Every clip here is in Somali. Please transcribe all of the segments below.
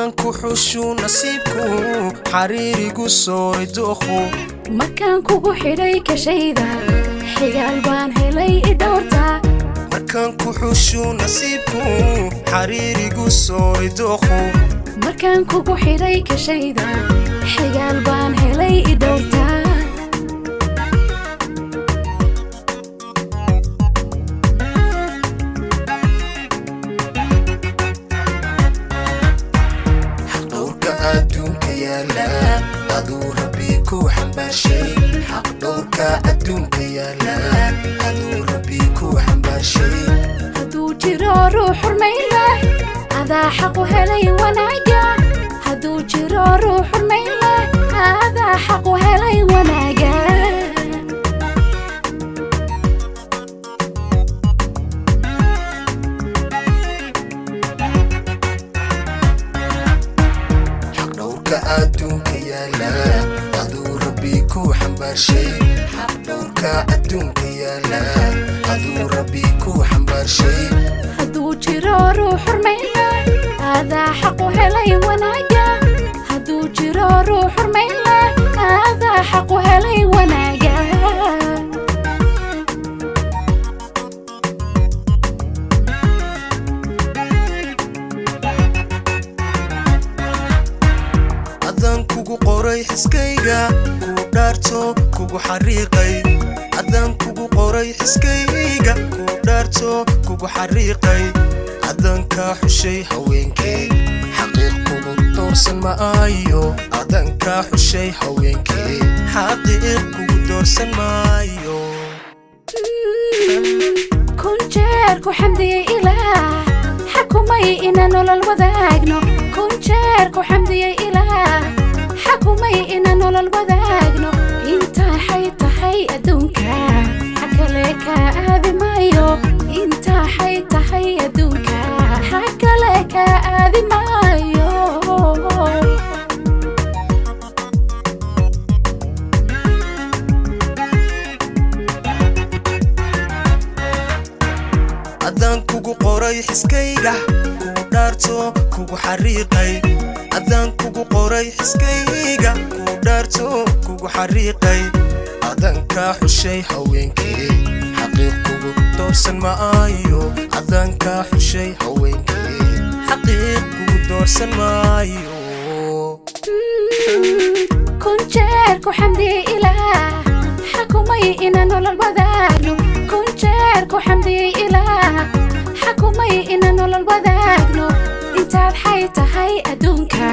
Adaan ku xushuu nasiibku xariirigu sooray dookhu. Markaan kugu xidhay kashayda, xigaal baan helay idhowrta. Markaan ku xushuu nasiibku xariirigu sooray dookhu. Markaan kugu xidhay kashayda, xigaal baan helay idhowrta. Xaqdhowrka adduunka yaala aduu Rabbi ku xambaarshay. Xaqdhowrka adduunka yaala aduu Rabbi ku xambaarshay. Hadduu jiro ruux xurmayn leh, adaa xaqu helay wanaaga. Hadduu jiro ruux xurmayn leh, adaa xaqu helay wanaaga. Xaqdhowrka adduunka yaala aduu Rabbi ku xambaarshay. Xaqdhowrka adduunka yaala aduu Rabbi ku xambaarshay. Hadduu jiro ruux xurmayn leh, adaa xaqu helay wanaaga. Hadduu jiro ruux xurmayn leh, adaa xaqu helay wanaaga. Adaan kugu qoray xiskayga, kuu dhaarto kugu xariiqay. Adaan kugu qoray xiskayga, kuu dhaarto kugu xariiqay. Adaan kaa xushay haweenkee, xaqiiq kugu doorsan maayo. Adaan kaa xushay haweenkee, xaqiiq kugu doorsan maayo. Kun jeer ku xamdiyey Ilaah xakumay inaan nolol wadaagno. Kun jeer ku xamdiyey Ilaah xakumay inaan nolol wadaagno. Intaa xay tahay adduunka, xakale kaa aadi maayo. Intaa xay tahay adduunka, xakale kaa aadi maayo. Adaan kugu qoray xiskayga, kuu dhaarto kugu xariiqay. Adaan kugu qoray xiskayga, kuu dhaarto kugu xariiqay. Adaan kaa xushay haweenkee, xaqiiq kugu doorsan maayo. Adaan kaa xushay haweenkee, xaqiiq kugu doorsan maayo. Kun jeer ku xamdiyey Ilaah xakumay inaan nolol wadaagno. Kun jeer ku xamdiyey Ilaah xakumay inaan nolol wadaagno. Intaad xay tahay adduunka,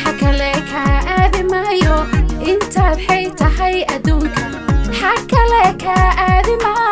xakale kaa aadi maayo. Intaad xay tahay adduunka, xakale kaa aadi maayo.